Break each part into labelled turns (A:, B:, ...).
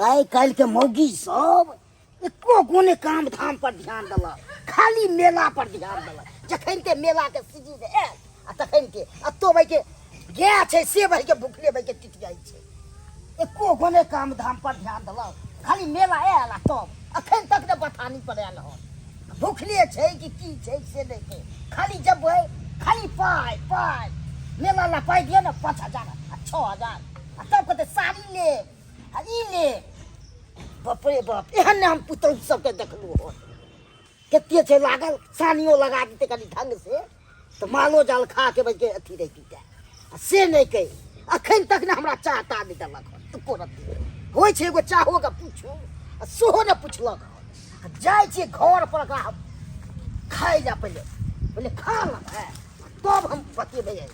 A: आइ काल्हि के मौगी सब एको गो काम धाम पर ध्यान देलक, खाली मेला पर ध्यान देलक। जखन के मेला के सीजन आयल आ तखन के आ तो भाई के गाय छै से भाई के भुखले भाई के टूटि जाइ छै। एको गो ने काम धाम पर ध्यान देलक, खाली मेला आयल आ तब अखन तक ने बथानी पर आयल हन। भुखले छै कि की छै से नहि छै, खाली जबै खाली पाइ पाइ। मेला ला पाइ दिअ ने 5000 आ 6000 आ तब कहतै साड़ी लेब आ ई ले। बाप रे बाप, एहन ने हम पुतहु सबके देखलहुँ हन। कते छै लागल, सानियो लगा देतै कनि ढंग से तऽ मालो जाल खा के बचके अथी रहि जेतै, आ से नहि कहि अखन तक ने हमरा चाह ताह नहि देलक हन। एको रत्ती होइ छै एगो चाहोके पूछू आ सेहो नहि पुछलक हन। आ जाइ छियै घर पर एकरा हम खाइ लए, पहिले पहिले खा लेबै तब हम बतेबै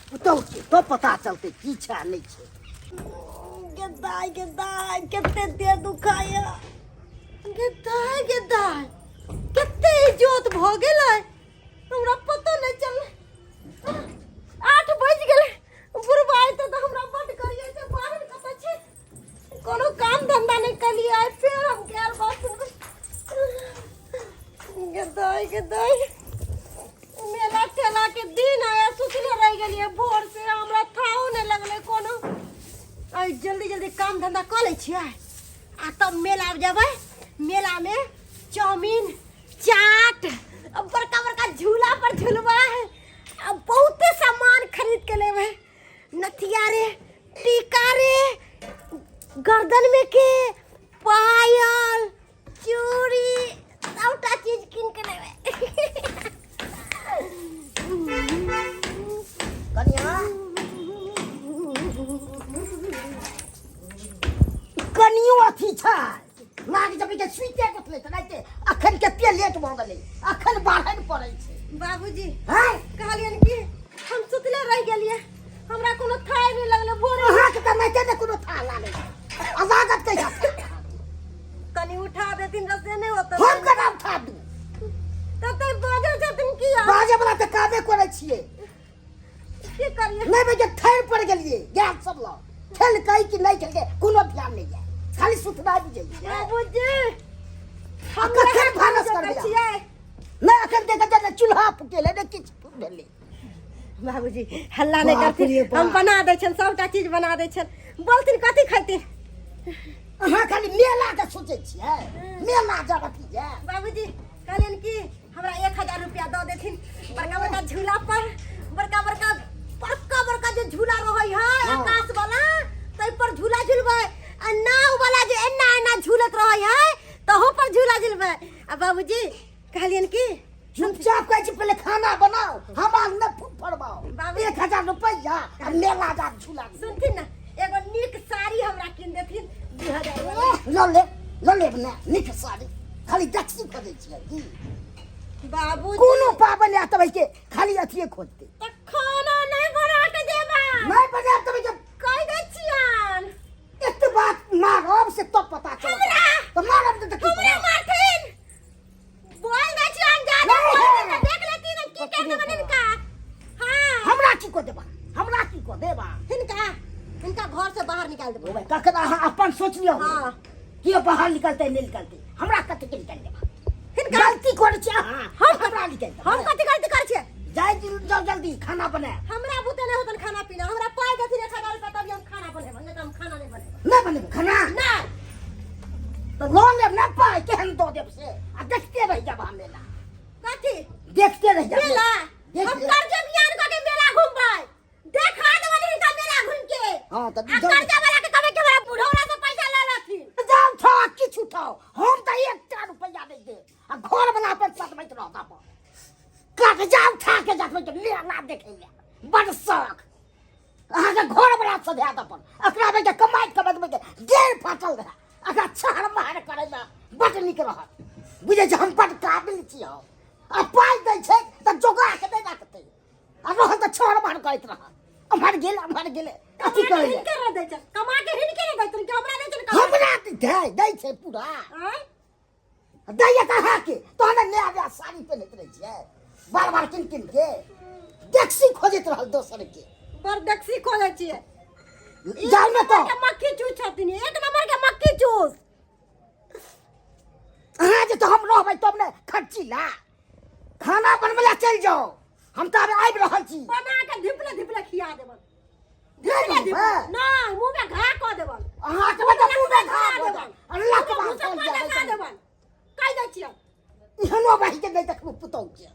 A: पुतहुके, तब पता चलतै की छै आ नहि छै।
B: गे दाइ, गे दाइ, कते देह दुखाइया। गे दाइ, गे दाइ, कते इजोत भऽ गेलै, हमरा पतो नहि चललै। 8 बजि गेलै। बुढ़बा अयतै तऽ हमरा बड्ड करियै छै। बाहर कतऽ छै? कोनो काम धंधा नहि कलियै आइ, फेर हम गेल बाथरूम। गे दाइ, गे दाइ, मेला ठेला के दिन आया, सुतले रहि गेलियै भोर से, हमरा थाहो नहि लगलै कोनो। आइ जल्दी जल्दी काम धंधा कऽ लै छियै आ तब मेला जेबै। मेलामे चाउमीन चाट आ बड़का बड़का झूला पर झुलबै आ बहुते सामान खरीद के लेबै, नथिया रे, टीका रे, गर्दन में के पायल, चूड़ी, सबटा चीज कीन के लेबै।
A: कनिया, कनियो अथी छै लाग जब के सुइते उठलै तऽ राइते अखन कते लेट भऽ गेलै, अखन बाढ़नि पड़ै छै।
B: बाबूजी
A: हैं
B: कहलियनि कि हम सुतले रहि गेलियै, हमरा कोनो थाह नहि लगलै भोरे।
A: अहाँके तऽ नहिते ने कोनो थाह लागै छै आ लागत कहिया?
B: कनि उठा देथिन तऽ से नहि होतै।
A: हम केना उठा दू?
B: तते बाजै छथिन की?
A: बाजै वला तऽ कामे करै छियै।
B: की करियै?
A: नहि बजे ठहर पड़ गेलियै, गैस सब लग खेलकै कि नहि खेलकै कोनो ध्यान नहि यऽ, खाली सुतनाइ बुझै छियै।
B: बाबूजी,
A: आ कखन भानस करबै?
B: छियै
A: नहि अखन देखै छियै ने चूल्हा फुटेलै ने किछु भेलै।
B: बाबूजी हल्ला नहि
A: बाप
B: करथिन,
A: रे बाप।
B: हम बना दै छियनि, सबटा चीज बना दै छियनि। बोलथिन कथी खैथिन?
A: अहाँ खाली मेला के सोचै छियै, मेला जब अथी जाय।
B: बाबूजी कहलियनि कि हमरा 1000 रुपया दऽ देथिन, बड़का बड़का झूला पर, बड़का बड़का बड़का बड़का जे झूला रहै है आकाश वाला तै पर झूला झूलबै, आ नाव वाला जे एना एना झूलत रहै है तहू पर झूला झूलबै। आ बाबूजी कहलियनि कि
A: चुपचाप कहै छी पहिले खाना बनाओ, हमरा नहि फूट फड़बाओ।
B: बाबू।
A: 1000 रुपैआ आ मेला जा झूला झूलबै।
B: सुनथिन ने, एगो नीक साड़ी हमरा कीन देथिन 2000 वाला।
A: लऽ ले, लऽ लेब ने नीक साड़ी, खाली देखसी खोजै छियै की?
B: बाबू,
A: कोनो पाबनि आयत तब के खाली अथिए खोजतै।
B: तऽ खाना नहि बना के देबा?
A: नहि बनायब तब के
B: कहि दै छियन।
A: एते बात मारब से तब पता चलत।
B: हमरा?
A: तऽ मारब तऽ की
B: हमरा
A: करब?
B: मारथिन? बोल दै छियन ज्यादा
A: नहीं
B: बोल
A: है।
B: तऽ देख लेथिन हम की कर देबनि हिनका। हाँ,
A: हमरा की कऽ देबा? हमरा की कऽ देबा?
B: हिनका हिनका घर से बाहर निकाल देबै।
A: ओ भाई, कखन अहाँ अपन सोच लियौ।
B: हाँ।
A: के बाहर निकलतै नहि निकलतै, हमरा कथी के निकालि देबा?
B: हिनका
A: गलती करै छी अहाँ,
B: हम
A: हमरा निकालि देबा?
B: हम कथी गलती करै छियै?
A: जाइ जाउ जल्दी खाना बनाए।
B: हमरा बुते नहि होतन खाना पीना। हमरा पाइ देथिन 1000 रुपया तभी हम खाना बनेबै, नहि तऽ हम खाना नहि बनेबै।
A: नहि बनेबै खाना?
B: नहि।
A: तऽ लऽ लेब ने पाइ, केहन दऽ देब से आ देखते रहि जाब हम मेला।
B: कथी
A: देखते रहि जाब?
B: मेला।
A: देख
B: हम
A: लेब।
B: कर्ज बियान कऽ के मेला घुमबै, देखा देबनि हिनका मेला घुमि के।
A: हाँ, तऽ
B: आ
A: जल्दी-
B: कर्जा वाला के कहबै कि हमरा बुढ़ौरा से पैसा लऽ लेथिन।
A: जाउ उठाओ, किछु उठाओ, हम तऽ एकटा रुपैआ नहि देब आ घर वाला अपन सतबैत रहत। अपन कर्जा उठा के जाबै तऽ मेला देखै लए बड़ शौक अहाँके। घर वाला सधायत अपन एकरा में के कमाइत कमाइत के देह फाटल रहए, एकरा छहर महर करैमे बड्ड नीक रहत। बुझै छै हम बड्ड काबिल छी हम, आ पाइ दै छै तऽ जोगा के नहि राखतै आ रहल तऽ छहर महर करैत रहत, अम्हर गेल अम्हर गेल अथी
B: कमा के
A: करै
B: हिनके नहि दै छै, कमा के हिनके नहि दै छनि कि हमरा दै छनि कमा के?
A: हमरा दै दै छै पूरा।
B: आँय?
A: दैया तऽ अहाँके तहन ने नया नया साड़ी पहिनैत रहै छियै बार बार किन किन के, देखसी खोजैत रहल दोसर के।
B: बड़ देखसी खोजै छियै।
A: जाउ ने तऽ
B: के मक्खी चूस छथिन, एक नंबर के मक्खी चूस।
A: अहाँ जे तऽ हम रहबै तब ने खर्ची ला। खाना बनबै ला चलि जाउ, हम तऽ आब आबि रहल छी।
B: बना के धिपले धिपले खिया देबन।
A: नहि
B: धिपले धिपले
A: बनबै?
B: नहीं, मुंह में घा कऽ देबन।
A: अहाँके मतलब मुँह में घा भऽ जायत। अल्लाह के बात
B: भूसा
A: चलि जायब।
B: लगा देबन, कहि दै छियै।
A: एहनो बहि के नहि देखलहुँ पुतहु के,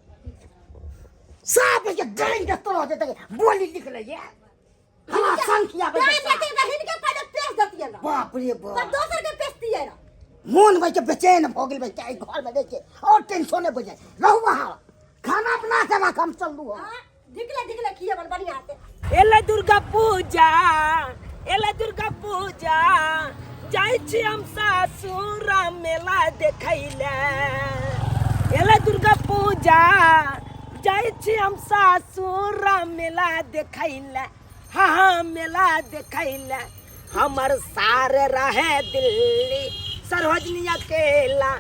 A: साफ के डाइन के तरह जे देखे बोली लिख लैये हमरा संख्या।
B: डाइन देतियै तऽ हिनके पहिले पेश देतियै ने।
A: बाप रे बाप।
B: तब दोसर के पेशतियै ने।
A: मोन भाई के बेचैन भऽ गेल भाई के घर में देखे और टेंशन नहि बुझाय। रहू अहाँ, खाना बना के राख, हम चलू। हम
B: हाँ, धिकले धिकले खियेबन बढ़िया से।
C: एलै दुर्गा पूजा, एलै दुर्गा पूजा, जाइ छी हम सासुर मेला देखै ले। एलै दुर्गा पूजा, जाइ छी हम सासुर मेला देखै ले। हाँ हाँ, मेला देखै ले। हमर सार रहे दिल्ली, सरोजनी अकेला।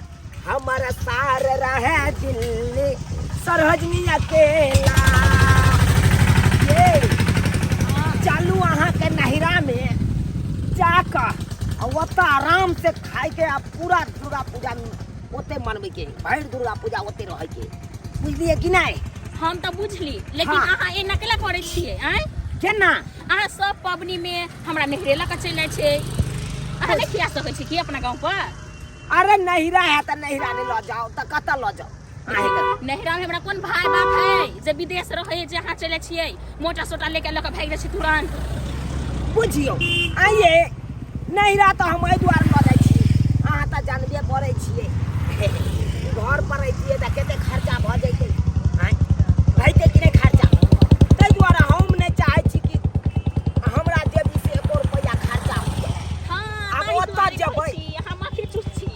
C: हमर सार रहे दिल्ली, सरोजनी अकेला। ये चलू अहाँके नहिरामे जाकऽ आ ओतऽ आराम से खाइके आ पूरा दुर्गा पूजा ओते मनबैके, भरि दुर्गा पूजा ओते रहैके, बुझलियै कि नहि?
D: हम तऽ बुझली, लेकिन
C: हाँ।
D: अहाँ एना केला करै छियै? आँय,
C: केना?
D: अहाँ सब पबनी में हमरा नहिरे लऽ कऽ चलि जाइ छै। अहाँ नहि खिया सकै छी की अपना गाँव पर?
C: अरे नहिरा है तऽ नहिरा नहि लऽ जाउ तऽ कतऽ लऽ जाउ अहाँके?
D: नहिरा में हमरा कोन भाय बाप है जे विदेश रहै, जे अहाँ चलि जाइ छियै मोटा सोटा लेके लऽ कऽ भागि जाइ छी तुरंत?
C: बुझियौ आइए, नहिरा तऽ हम एहि दुआरे लऽ जाइ छी, अहाँ तऽ जानबे करै छियै, घर पर रहितियै तऽ कते खर्चा भऽ जैतै। आँय, भैतै कि नहि खर्चा? ताहि दुआरे हम नहि चाहै छी कि हमरा जेबीसँ एको रुपैआ खर्चा हुए।
D: हाँ,
C: आब
D: ताहि
C: ओतऽ
D: दुआरे कहै
C: जेबै।
D: छी, अहाँ माफी चूस छी।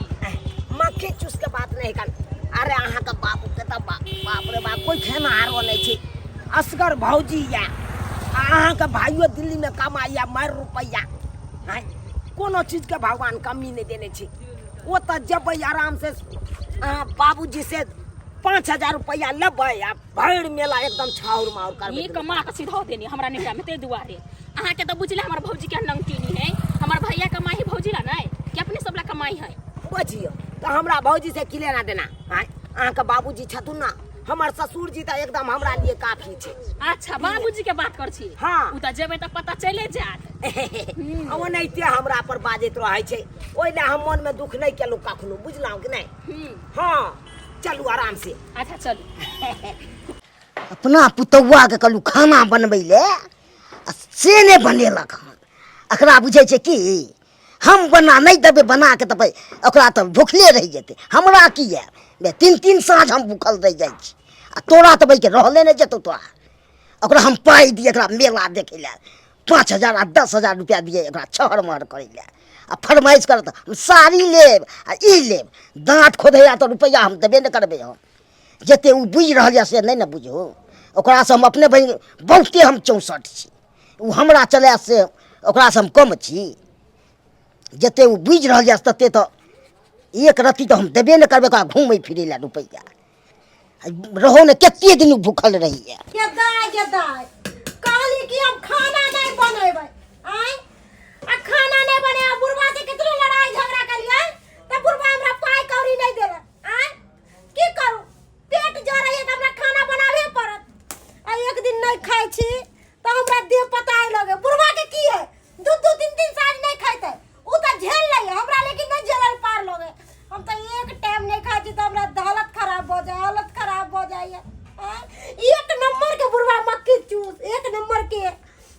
C: मक्खी चूस के बात नहि कर। अरे अहाँके बाबूके तऽ बाप रे बाप, कोइ खेनहारो नहि छै, असगर भौजी या आ अहाँके भाइयो दिल्लीमे कमाइया मारि रुपैआ। आँय, कोनो चीजके भगवान कमी नहि देने छै। ओतऽ जेबै आरामसँ, अहाँ बाबूजी से 5000 रुपैआ लेबै आ भरि मेला एकदम छाउर माउर करबै।
D: ई कमा के सीधा देनी हमरा नहिरा में, ताहि दुआरे अहाँके तऽ बुझले हमर भौजी के नंगटीनी है। हमर भैया कमाई है भौजी ला नहीं कि अपने सब ला कमाई है?
C: बुझियौ तऽ हमरा भौजी से की लेना देना? आँय, अहाँके बाबूजी छथुन ने, हमर ससुर जी तऽ एकदम हमरा लिए काफी छै।
D: अच्छा, बाबूजी के बात कर छी?
C: हाँ।
D: उ तऽ जेबै तऽ पता चले जायत।
C: आ ओनाहिते हमरा पर बाजैत रहै छै, ओहि लए हम मनमे दुख नहि केलहुँ कखनो, बुझलहुँ कि नहि? हाँ, चलू आराम से।
D: अच्छा, चलू।
A: अपना पुतौआके कहलहुँ खाना बनबै ले आ से नहि बनेलक हन। एकरा बुझै छै कि हम बना नहि देबै बना के देबै ओकरा तऽ भुखले रहि जेतै। हमरा की यऽ बे, तीन तीन साँझ हम भूखल रहि जाइ छी आ तोरा तऽ बैके रहले नहि जेतौ तोरा। ओकरा हम पाइ दिए एकरा मेला देखै लए, 5000 आ 10,000 रुपया दिए एकरा छहर महर करै लए आ फरमाइश करत हम साड़ी लेब आ ई लेब। दाँत खोधैया तऽ रुपैआ हम देबे नहि करबै। हम जते ओ बुझि रहल यऽ से नहि ने बुझू। ओकरासँ हम अपने बहिन बहुते हम 64 छी, ओ हमरा चलायत से ओकरासँ हम कम छी। जते ओ बुझि रहल यऽ तते तऽ एक रत्ती तऽ हम देबे नहि करबै ओकरा घुमै फिरै लए रुपैआ। रहो ने, कते दिन भूखल रहिए।
B: ये दाय, ये दाय, कहली कि हम खाना नहीं बनेबै। आय, आ खाना नहीं बने, बुढ़वा से कितनो लड़ाई झगड़ा कलियै त बुढ़वा हमरा पाई कौड़ी नहीं देलक। आय, की करू? पेट जरैया त हमरा खाना बनाबे पड़त। आ एक दिन नहीं खाइ छी त हमरा देह पताए लगे। बुढ़वा के की है, दू दू तीन तीन साँझ नहीं खाइते, उ त झेल लैया, हमरा लेकिन नहीं झेलल पार लगे। हम त एक टाइम नहीं खाइ छी त हमरा हालत खराब भ जाए, हालत खराब भ जाइए। एक नंबर के बुढ़वा मक्खी चूस, एक नंबर के।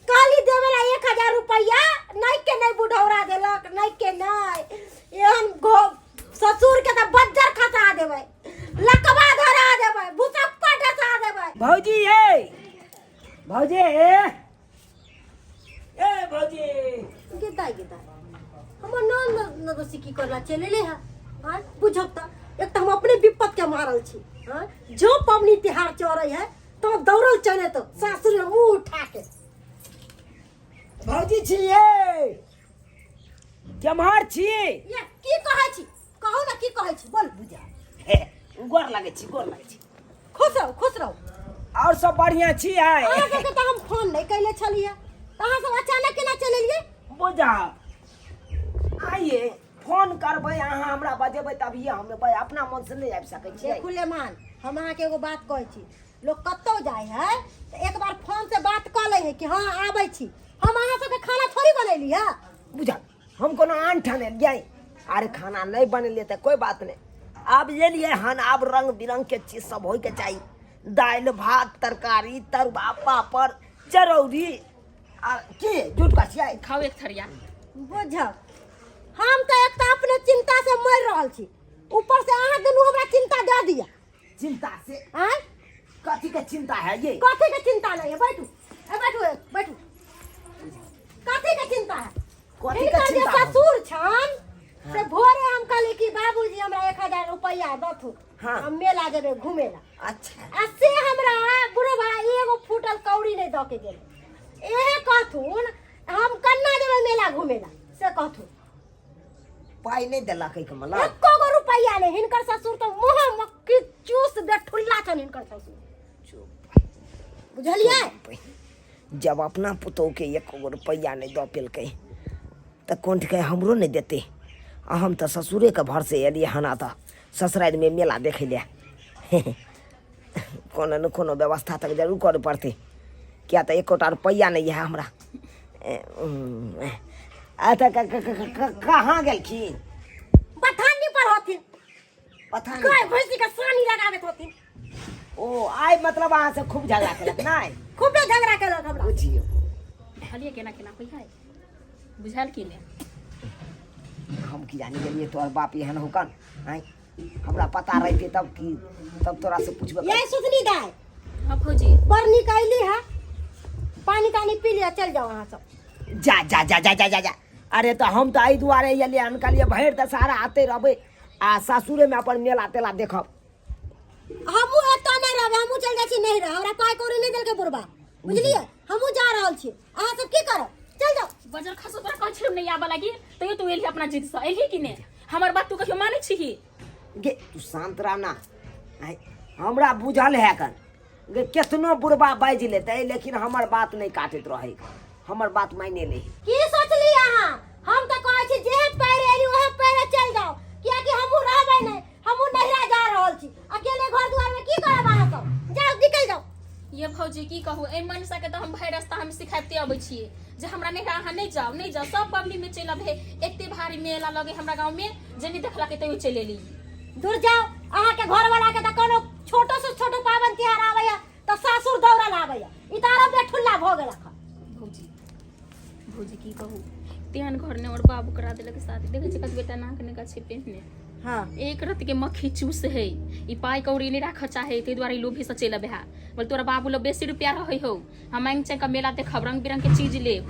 B: कहली देवे ला 1000 रुपया, नहीं के नहीं बुढ़ौरा देलक, नहीं के नहीं। एहन घो ससुर के त बज्जर खसा देबै, लकवा धरा देबै, भूसप्पा ढसा देबै।
C: भौजी, ए भौजी, ए भौजी।
B: गे दाइ, गे दाइ, हमर नन नदोसी की करला चलि एलै हँ? आँय, बुझब तऽ एक तऽ हम अपने विपत के मारल छी। आँय, जो पबनी तिहार चढ़ै है तो दौड़ल चले तो सासुर में मुंह उठा के।
C: भौजी छी, ए केम्हर छी?
B: ये की कहै छी? कहू ने, की कहै छी? बोल बुझा।
C: हे, गोर लगै छी, गोर लगै छी।
B: खुश रहू, खुश रहू।
C: और सब बढ़िया छी? आइ
B: अहाँ सबके तऽ हम फोन नहि कैले छलियै। तऽ अहाँ सब अचानक केना चलि एलियै?
C: बुझा आइए फोन करबै अहाँ, हमरा बजेबै तभिए हम एबै, अपना मन से नहि आबि सकै छियै।
B: देखू लेमान, हम अहाँके एगो बात कहै छी, लोक कतौ जाइ है तऽ एक बार फोन से बात कऽ लै है कि हँ आबै छी। हम अहाँ सबके खाना थोड़ी बनेली है।
C: बुझल, हम कोनो आन ठान एलियै? अरे खाना नहि बनेलियै तऽ कोइ बात नहि, आब एलियै हन, आब रंग बिरंग के चीज सब होइके चाही, दालि भात तरकारी तरुआ पापड़ चरौरी आ की झूठ कहै छियै?
D: खाउ एक थरिया।
B: बुझल, हम तऽ एक तऽ अपने चिंता से मरि रहल छी, ऊपर से अहाँ दुनू हमरा चिंता दऽ दिया।
C: चिंता से?
B: आँय?
C: कथी के चिंता है ये?
B: कथी के चिंता नहीं है? बैठू, ए बैठू, ए बैठू, कथी के चिंता है?
C: कथी के
B: हिनकर जे
C: चिंता है?
B: ससुर छन से भोरे हम कहली कि बाबूजी हमरा 1000 रुपया दथु, हम मेला जेबै घूमे ला। आ से हमरा बुढ़वा एगो फूटल कौड़ी नहीं दऽ के गेल। एहे कहथुन हम कन्ना जेबै मेला घूमे ला, से कहथुन।
C: पाइ नहि देलक एहिके मतलब?
B: एको गो रुपैआ नहि। हिनकर ससुर तऽ मुँह मक्खी चूस बेठुल्ला छन हिनकर ससुर।
C: चुप।
B: बुझलियै?
C: जब अपना पुतोहके एको गो रुपैआ नहि दऽ पेलकै तऽ कोन के हमरो नहि देतै? आ हम तऽ ससुरेके भरसे एलियै हन, आ तऽ ससुरारिमे मेला देखै लए कोनो ने कोनो व्यवस्था तक जरूर करऽ पड़तै, किया तऽ एकोटा रुपैआ नहि यऽ हमरा। अच्छा, कहाँ गेलखिन?
B: बथानी पर होथिन।
C: पता नहीं।
B: गाय भैंसी के सानी लगाबैत होथिन।
C: ओ आइ मतलब अहाँ से खूब झगड़ा केलक नहि?
B: खूबे झगड़ा केलक हमरा।
C: बुझियौ।
D: देखलियै केना केना होइ है, बुझल कि नहि?
C: हम की जानी गेलियै तोहर बाप एहन होकन। आँय, हमरा पता रहितै तब की, तब तोरा से पूछबे।
B: ये सुथनी दाय।
D: हाँ भौजी।
B: बड़ नीक अयली है, पानी तानी पी लिअ, चलि जाउ अहाँ सब।
C: जा जा जा जा जा जा जा। अरे तऽ हम तऽ एहि दुआरे एलियै हन, कहलियै भरि दशहरा आते रहबै आ सासुरेमे अपन मेला तेला देखब।
B: हमहूँ एतऽ नहि रहबै, हमहूँ चलि जाइ छी। नहि रहब, हमरा पाइ कौड़ी नहि देलकै बुढ़बा, बुझलियै? हमहूँ जा रहल छी, अहाँ सब की करब, चलि जाउ।
D: बजर खसो, तोरा कहै छलियौ नहि आबऽ लागी, तैयो तू एलही, अपना जिद से एलही कि नहि? हमर बात तू कहियो मानै छिही?
C: गे तू शान्त रह ना। आँय, हमरा बुझल है कन गे, केतनो बुढ़बा बाजि लेतै लेकिन हमर बात नहि काटैत रहै, हमर बात मानि ले।
B: की सोचली अहाँ? हम तऽ कहै छी जेहे पैरे एली ओहे पैरे चलि जाउ, कियाकि हमहूँ रहबै नहि, हमहूँ नैहरा जा रहल छी। अकेले घर दुआर में की करब? अहाँ सब जाउ, निकलि जाउ।
D: ये भौजी, की कहू, एहि मनसा के तऽ हम भरि रास्ता हम सिखाबिते अबै छियै जे हमरा नैहरा अहाँ नहि जाउ, नहि जाउ। सब पबनी में चलि अबै, एते भारी मेला लगे हमरा गाँव में, जे नहि देखलकै तैयो चलि एली।
B: दूर जाउ, अहाँके घरवाला के तऽ कोनो छोटो से छोटो पाबनि तिहार आबैया तऽ सासुर दौड़ल आबैया, ई तऽ आरो बेठुल्ला भऽ गेल अखन।
D: भौजी, भौजी, की कहू, तेहन घर ने और बाबू करा देलक शादी, देखै छी कतबे टा नाक निका छै पहिने। एक रत के मक्खी चूस है। ई पाइ कौड़ी नहि राखऽ चाहे, ताहि दुआरे ई लोभी से चलि अबै है। बोल तोरा बाबू लग बेसी रुपया रहै हौ, हम मांगि चाहि कऽ मेला देखब, रंग बिरंग के चीज लेब,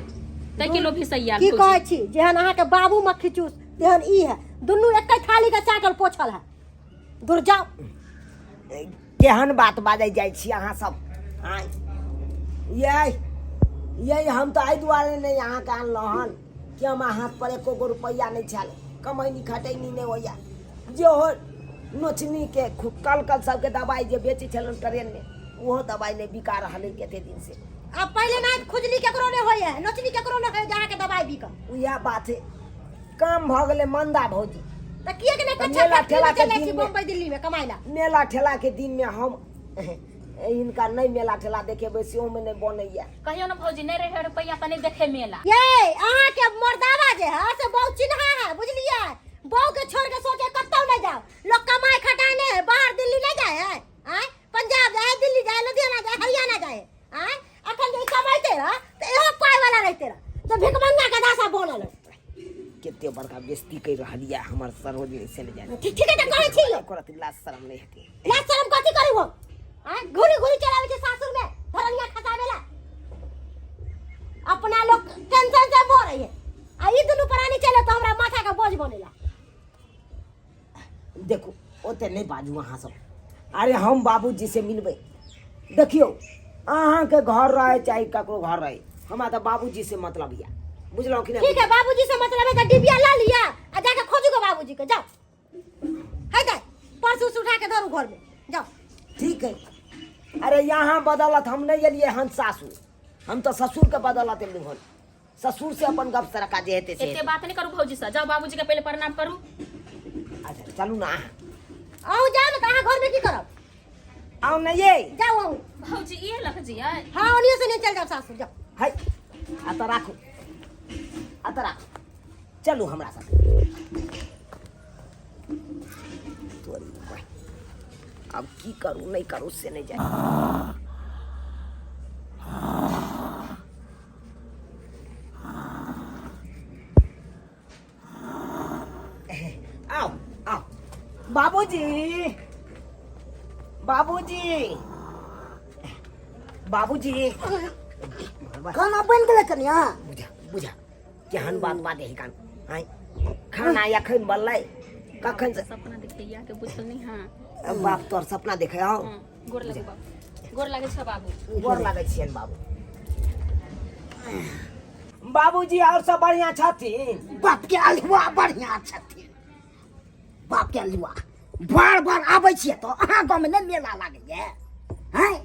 D: ताहि के लोभी से आयल।
B: की
D: भौजी।
B: कहै छी, जेहन अहाँके बाबू मक्खी चूस तेहन ई है, दुनू एके थाली के चाटल पोछल है। दूर जाउ।
C: केहन बात बाजै जाइ छी अहाँ सब? आँय यै यै, हम तऽ एहि दुआरे नहि अहाँके अनलहुँ हन कि हमरा हाथ पर एको गो रुपैआ नहि छल, कमैनी खटैनी नहि होइए, जे हो नोचनीके कल कल सबके दबाइ जे बेचै छलहुँ ट्रेनमे, ओहो दबाइ नहि बिका रहल अइ कते दिनसँ।
B: आब पहिले ना खुजली केकरो नहि होइए, नोचनी केकरो नहि होइए, जे अहाँके दबाइ बिकत।
C: उएह बात है, काम भऽ गेलै मंदा भौजी।
B: तऽ किएक नहि
C: तऽ
B: कच्छा
C: मेला
B: फैक्ट्री में
C: ठेला के
B: चलि जाइ छी
C: दिन में
B: बम्बई दिल्ली में कमाइ ला?
C: मेला ठेला के दिन में हम हिनका नहि मेला ठेला देखेबै सेहोमे नहि बनैया।
D: कहियो ने भौजी, नहि रहे रुपैआ तऽ नहि देखे मेला।
B: ये अहाँके मर्दावा जे है से बहुत चिन्हा है, बुझलियै? बहू के छोड़ के सोचे कतौ नहीं जाओ। लोग कमाए खटाए नहीं है, बाहर दिल्ली नहीं जाए है, आँय? पंजाब जाए, दिल्ली जाए, लुधियाना जाए, हरियाणा जाए, आँय? अखन जे ई कमाइते रह तऽ इहो पाइ वाला रहिते रह, तऽ भिखमंगा के दासा बनल है।
C: कते बड़का बेइज्जती कर रहल यऽ हमर सरोजनी से नहि जाने।
B: ठीक ठीक है, तऽ कहै छी यौ।
C: करत लाज शरम नहि हेतै?
B: लाज शरम कथी करू हम? आँय, घुरी घुरी चलाबै छै सासुर में धरनिया खसाबै ला। अपना लोग टेंशन से मरे है, आ ई दुनू प्राणी चले तो हमरा माथा के बोझ बनेला।
C: देखू, ओते नहि बाजू अहाँ सब। अरे हम बाबूजी से मिलबै। देखियौ, अहाँके घर रहै चाहे ककरो घर रहै, हमरा तऽ बाबूजी से मतलब यऽ, बुझलहुँ कि
B: ठीक
C: नहि?
B: है, बाबूजी से मतलब है तो डिबिया ला लिया आ जाके खोजू गो बाबूजी के, जाओ। है जाए पर्स उर्स उठा के धरू घर में, जाओ।
C: ठीक है। अरे यहाँ बदौलत हम नहि एलियै हन सासू, हम तऽ ससुरके बदौलत एलहुँ हन। ससुर से अपन गप सरका जे हेतै से
D: एते
C: हेतै।
D: बात नहीं करू भौजी से, जाओ बाबूजी के पहले प्रणाम करू।
C: अच्छा चलू ना अहाँ।
B: अहूँ जाउ ने तऽ अहाँ घरमे की करब?
C: आउ ने ये।
B: जाउ अहूँ।
D: भौजी इहे लख जियै।
B: हाँ ओनियो से नहीं चल जाओ सासुर जाओ।
C: है आ तऽ राखू, आ तऽ राखू, चलू हमरा साथ। तोरी भाई, आब की करू नहीं करू से नहीं जाए। आओ आओ बाबूजी, बाबूजी, बाबूजी।
A: खाना बनि गेलै कनिया?
C: बुझा बुझा केहन बात बात है कान। आय खाना एखन बनलै कखन से?
D: सपना देखैया के बुझल नहीं। हाँ
C: बाप तोर सपना देखे आओ।
D: हाँ, गोर लगे बाबू, गोर लगे छ बाबू।
C: गोर लागै छियनि बाबू। बाबूजी और सब बढ़िया छथिन?
A: बाप के अलुआ बढ़िया छथिन, बाप के अलुआ। बार बार आबै छियै तऽ अहाँ गाँवमे नहि मेला लागैए? हैं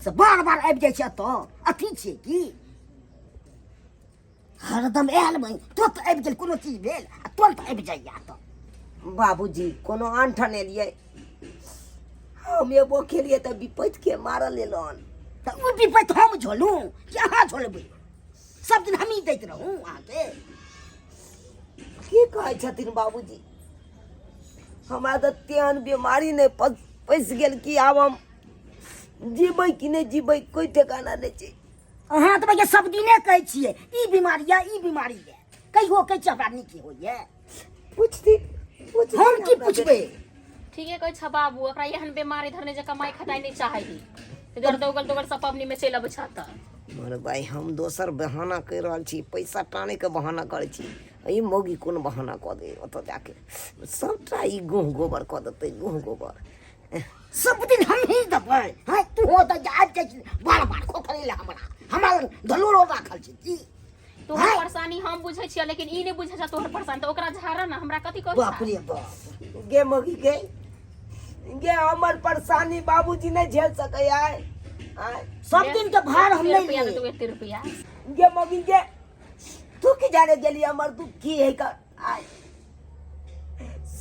A: से बार बार आबि जाइ छियै तऽ अथी छियै की हरदम आयल बहिन तुरंत आबि गेल, कोनो चीज भेल आ तुरंत आबि जाइए तऽ।
C: बाबूजी कोनो आनठान एलियै हम एबो केलियै तऽ विपैत के मारल एलन।
A: तऽ ओ विपैत हम झोलू कि अहाँ झोलबै? सब दिन हमही दैत रहू अहाँके।
C: की कहै छथिन बाबूजी? हमरा तऽ तेहन बीमारी नहि पैसि गेल कि आब हम जीबै कि नहि जीबै कोइ ठेकाना नहि छै।
A: अहाँ तऽ भैया सब दिने कहै छियै ई बीमारी यऽ ई बीमारी यऽ, कहियो कहै छियै हमरा नीक होइए?
C: पुछथिन, पुछथिन
A: हम की
C: अपना
A: पुछबै?
D: ठीके कहै छ बाबू, एकरा एहन बीमारी धरने जे कमाई खटाई नहीं चाहे ही, इधर दोगल दोगल सब पबनी में चलि अबै छ तऽ।
C: मर भाई हम दोसर बहाना कहि रहल छी, पैसा टानैके बहाना करै छी, ई मौगी कोन बहाना कऽ दे ओतऽ जाके सबटा ई गुह गोबर कऽ देतै, गुह गोबर।
A: सब दिन हमही देबै? हैं तू हो तऽ आबि जाइ छी बार बार खोखरै लए हमरा, हमरा लग धलोरो राखल छै की?
D: तोहर परेशानी हम बुझै छियै लेकिन ई नहि बुझै छै तोहर परेशानी, तऽ ओकरा झाड़ ना हमरा कथी कहै
A: बाप रे बाप।
C: गे मौगी गे, गे हमर परेशानी बाबूजी नहि झेल सकैया। आय
A: सब दिन के भार हम नहि
D: रुपया
A: लिए।
D: देतौ एते रुपया।
C: गे मौगी गे तू की जाने गेली हमर दुख की है का? आय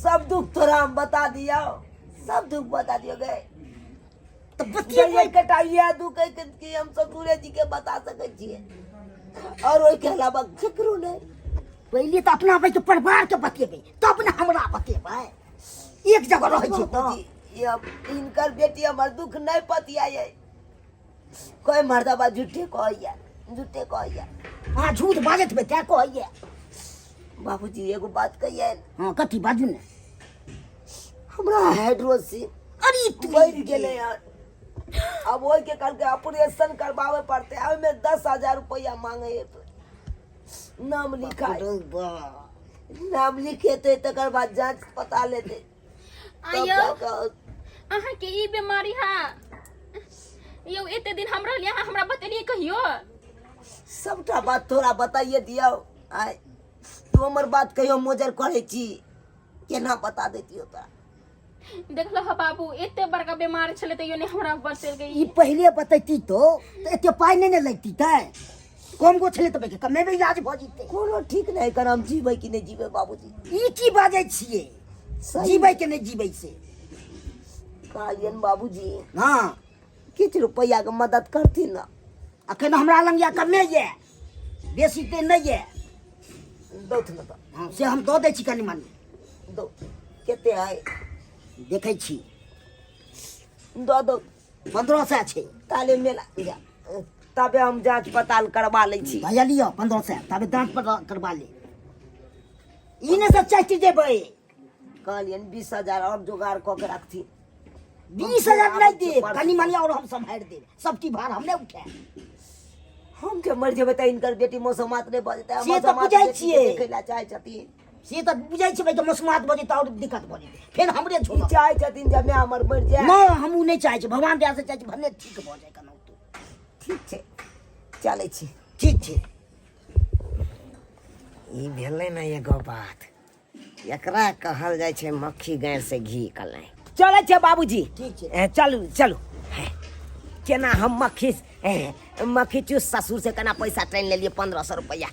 C: सब दुख तोरा हम बता दिया, सब दुख बता दियो गे।
A: तऽ बतियेबै
C: ये कटा इएह दुख है कि हम ससुरे जी के बता सकै छियै और ओहिके अलावा केकरो नहि।
A: पहिले तऽ अपना भाई के परिवार के बतेबै तब ने हमरा बतेबै, एक जगह रहै छियै तऽ।
C: बाबूजी, ये अब हिनकर बेटी हमर दुख नहि पतियाए, कोई मर्दबा झूठे कहैया, झूठे कहैया।
A: अहाँ झूठ बाजैत हेबै तैं कहैया।
C: बाबूजी एगो बात कहियै?
A: हाँ कथी बाजू ने।
C: हमरा हाइड्रोसिल
A: अरे तू
C: बढ़ि गेलै हन, अब ओहिके कहलकै ऑपरेशन करबाबे पड़तै, ओहिमे 10,000 रुपैआ मांगे है, नाम लिखाय, नाम लिखेतै तकर बाद जांच पता लेतै।
D: आयो अहाँके ई बीमारी है यौ? एते दिन हम रहलियै अहाँ हमरा बतेलियै कहियो?
C: सबटा बात तोरा बताइए दियौ। आय तू हमर बात कहियो मोजर करै छी? केना बता दैतियौ तोरा?
D: देखलो ह बाबू एते बड़का बीमार छलै तैयो नहि हमरा बचेलकै।
A: ई पहिले बतैती तो तऽ एते पाइ नहि ने लगती, तैं कम गो छलै तऽ कमे मे इलाज भऽ जेतै।
C: कोनो ठीक नहि कर हम जीबै कि नहि जीबै बाबूजी।
A: ई की बाजै छियै जीबै के नहि जीबै से?
C: कहलियनि बाबूजी
A: हाँ
C: किछु रुपैआके मदद करथिन ने।
A: अखन हमरा लग यऽ कमे यऽ, बेसी तऽ नहि यऽ।
C: दौथ ने तऽ।
A: हाँ से हम दऽ दै छी कनि मनि।
C: दौ कते है?
A: देखै छी।
C: दऽ दौ।
A: 1500 छै।
C: ताले मेला जा तबे हम जाँच पड़ताल करबा लै छी।
A: भैया लिअ 1500, तबे जाँच पड़ताल करबा ले। ई नहि सब चाटि देबै।
C: कहलियनि 20,000 आओर जोगाड़ कऽ के राखथिन।
A: 20,000 नहि देब, कनि मनि आओर हम सम्हारि देब, सबटी भार हम नहि उठायब।
C: हम जे मरि जेबै तऽ हिनकर बेटी मौसमात नहि भऽ जेतै?
A: से तऽ बुझै छियै।
C: देखै लए चाहै छथिन।
A: से तऽ बुझै छियै कि मौसमात भऽ जेतै आओर दिक्कत भऽ जेतै, फेर हमरे
C: ई
A: छोड़ब।
C: चाहै छथिन जे माय हमर मरि जाय?
A: नहि, हम ओ नहि चाहै छी, भगवान दया से चाहै छी भने ठीक भऽ जाय केनाहितो।
C: ठीक छै चलै छी।
A: ठीक छै।
C: ई भेलै ने एगो बात, एकरा कहल जाइ छै मक्खी गाय से घी कलाइ। चलै छै बाबूजी।
A: ठीक छै।
C: चलू चलू। केना हम मक्खी
A: मक्खी चूस ससुर से केना पैसा टानि लेलियै 1500 रुपैआ।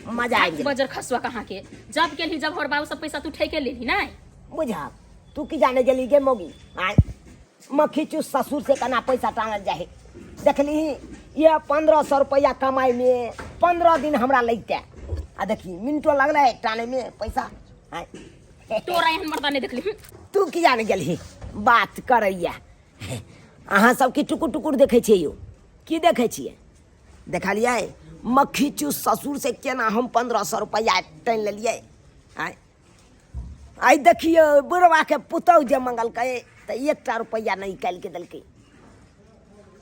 A: मजा आबि गेल।
D: बजर खसुआ कहाँ के जब गेलही जब हमर बाबू सब पैसा तू ठेके लेलही नहीं।
A: बुझा तू की जाने गेली गे मौगी? आय मक्खी चूस ससुर से केना पैसा टांगल जाए देखली? ये 1500 रुपैआ कमाई में 15 दिन हमरा लगते, आ देखी मिनटो लगलै टाने में पैसा। आय
D: तोरा एहन मर्दा नहीं देखली।
A: तू की जाने गेलही बात करैया? अहाँ सब की टुकुर टुकुर देखै छियै यौ? की देखै छियै? देखलियै मक्खी चूस ससुर से केना हम 1500 रुपैआ टानि लेलियै? आय आइ देखियौ, बुढ़बाके पुतहु जे मंगलकै तऽ एकटा रुपैआ नहि निकालि के देलकै,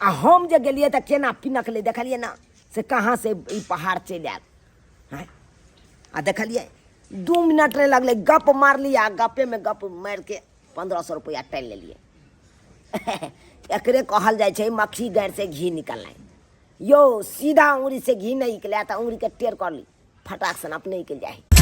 A: आ हम जे गेलियै तऽ केना पिनकलै देखलियै ने, से कहाँ से ई पहाड़ चलि आयल। आँय, आ देखलियै 2 मिनट नहि लगलै, गप मारली आ गपेमे गप मारिके 1500 रुपैआ टानि लेलियै। एकरे कहल जाइ छै मक्खी गाड़ि से घी निकलनाइ। यौ सीधा उंगरी से घी नहि निकलै तऽ उंगरीके टेढ़ कर ली, फटाक सन अपने निकलि जाइ।